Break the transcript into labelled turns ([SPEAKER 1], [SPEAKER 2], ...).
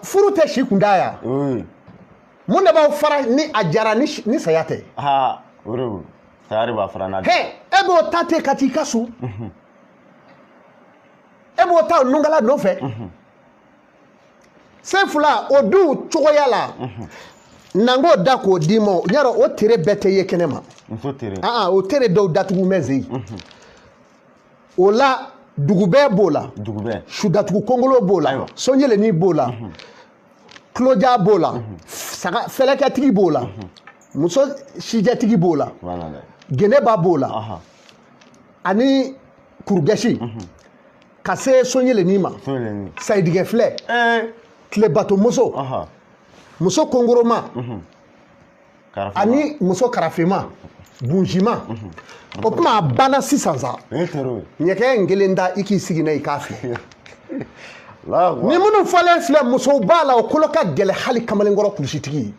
[SPEAKER 1] Furu tɛ si kunda yan. Mun de b'aw fara ni a jara ni saya tɛ?
[SPEAKER 2] Aa, o de don, saya de b'a fara n'a.
[SPEAKER 1] He, e b'o ta ten ka t'i ka so, e b'o ta o nunkala nɔfɛ. Sen fila o dun cogoya la, na n k'o da k'o d'i ma. Yɔrɔ o tere bɛɛ tɛ ye kɛnɛ ma.
[SPEAKER 2] Muso tere?
[SPEAKER 1] Ah, o tere dɔw datugu bɛ zen o la. Dugubɛ b'o la.
[SPEAKER 2] Dugubɛ.
[SPEAKER 1] Sudatugu kongolo b'o la. Sɔnjɛlɛni b'o la, tuloja b'o la, saga fɛlɛkɛtigi b'o la, muso sijɛtigi b'o la, geneba b'o la, ani kurugɛsi ka se sɔnjɛlɛni ma, sayidigɛ filɛ, tilebatomuso, muso kongoroma ani muso karafema bunjima. O tuma a banna sisan sa. Ɲɛkɛ n kelen da i k'i sigi n'a i k'a filɛ. Ni minnu fɔlen filɛ, musow b'a la, o kolo ka gɛlɛn hali kamalenkɔrɔ kulusitigi ye.